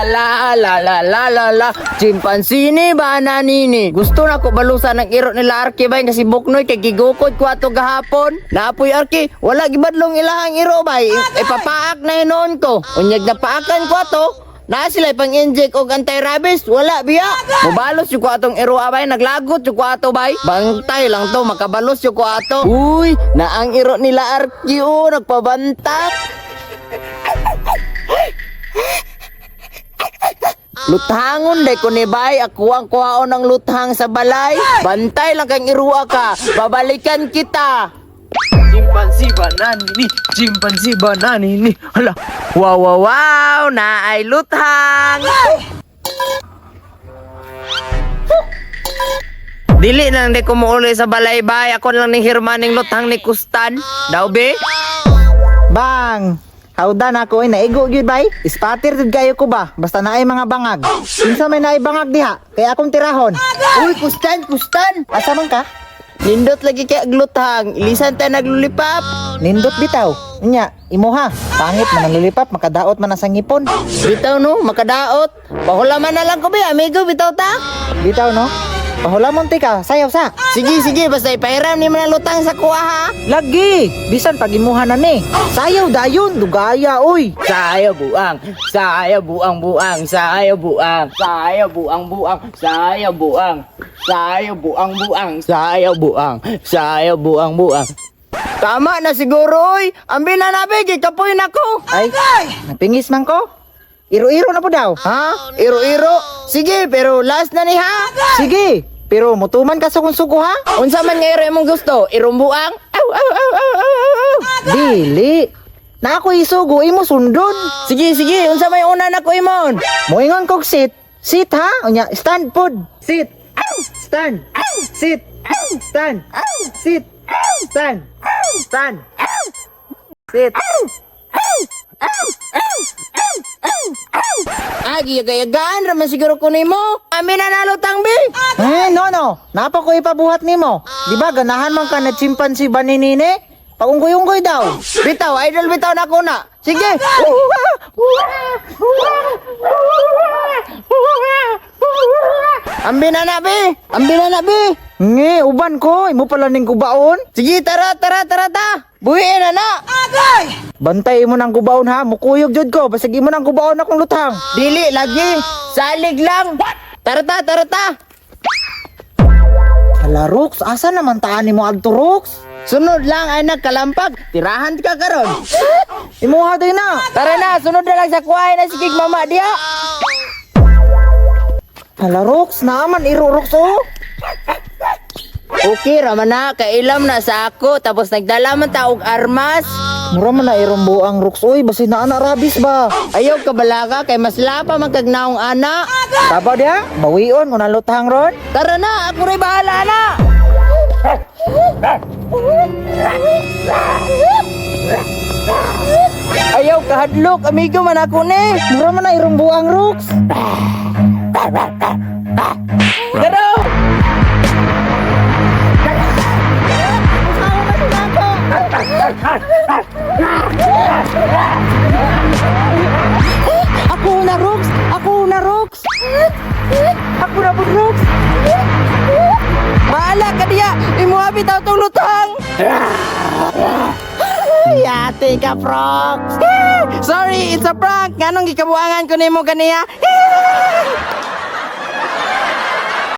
la la la la la la. Chimpanzini bananini. Gusto na ko balusan ang iro nila Arki bay kasi buknoy kay gigukod ko ato gahapon. Naapoy Arki, wala gibadlong ilahang iro bay. Ipapaak na hinuon ko. Unyag napaakan ko ato. Na sila pang inject og anti-rabies, wala biya. Mubalos yung ko atong iro abay, naglagot yung ko ato bay. Bantay lang to, makabalos yung ko ato. Uy, na ang iro nila Arki oh, nagpabantak. Luthangon day ko ni bay, ako ang kuhaon ng luthang sa balay. Bantay lang kang iruwa ka, babalikan kita. Chimpanzee bananini, chimpanzee bananini. Hala, Wow, wow, wow, na ay luthang. Dili na lang di ko muuli sa balay bay, ako na lang ni Hermaning luthang ni Kustan. Daw be? Bang! Hawda na ako ay naigo gyud bay. Ispatir jud kayo ko ba? Basta naay mga bangag. Kinsa may naay bangag diha? Kay akong tirahon. Uy, Kustan, Kustan. Asa man ka? Nindot lagi kay agluthang, ilisan tayo naglulipap. Nindot bitaw. Nya, imuha. Pangit man ang lilipap, makadaot man ang sangipon. Bitaw no, makadaot. Pahulaman na lang ko be, amigo, bitaw ta. Bitaw no? Pahulamon ti ka, sayaw sa. Sige, sige, basta ipahiram ni man ang lutang sa kuha ha. Lagi, bisan pag imuha na ni. Sayaw dayon, dugaya oy. Sayo buang, sayo buang buang, sayo buang, sayo buang buang, sayo buang, sayo buang buang, sayo buang, sayo buang buang. Tama na siguro oy. Ambi na nabi, gikapoy na ko. Ay, napingis man ko. Iro-iro na po daw. Ha? Iro-iro? Sige, pero last na ni ha. Sige, pero mutuman ka sa kung sugo ha. Unsa man nga iro imong gusto? Irong buang? Aw, aw, aw, aw, aw, aw. Dili. Na ako isugo imo sundon. Sige, sige, unsa may una na ko imon? Moingon kog sit. Sit ha? Unya, stand pod. Sit. Stand. Sit. Stand. Sit. Stand. Stand. Sit. Ah, giyagayagaan raman siguro ko nimo. Amin na nalutang bi. Eh, no, no. Napa ko ipabuhat nimo. Di ba ganahan man ka na chimpanzee ba ni Nini? Paunggoy-unggoy daw. Bitaw, idol bitaw na ko na. Sige. Ambi na na, be. Ambi na na, be. Nge, uban ko. Imo pala ning gubaon. Sige, tara, tara, tara, ta. Buhiin na na. Bantay mo ng gubaon ha. Mukuyog jud ko. Basig imo ng gubaon akong lutang. Dili, lagi. Salig lang. Tara ta, tara ta. Hala, Rox. Asa naman taan nimo adto, Rox? Sunod lang ay nagkalampag. Tirahan ka karon. Imuha day na. Tara na, sunod na lang sa kuhay na sige mama diya. Hala, Rox. Naaman iro, Rox, oh. Okay, raman na, kailam na sa ako. Tapos nagdala man ta og armas. Mura man na irong buang, Rox, oy. Basig naa na rabis ba? Ayaw kabalaga kay mas lapa man kag naong ana. Tabaw diha. Bawion kung nalutang ron. Tara na, ako rin bahala na. Ayaw kahadlok, amigo man ako ni. Mura man na irong buang, Rox. Tara! Ako na, Rox. Ako na, Rox. Ako na po, Rox. Bahala ka diya! Imuha bitaw tong lutang! Yate ka, Prox! Sorry, it's a prank! Nganong gikabuangan ko nimo ganiya?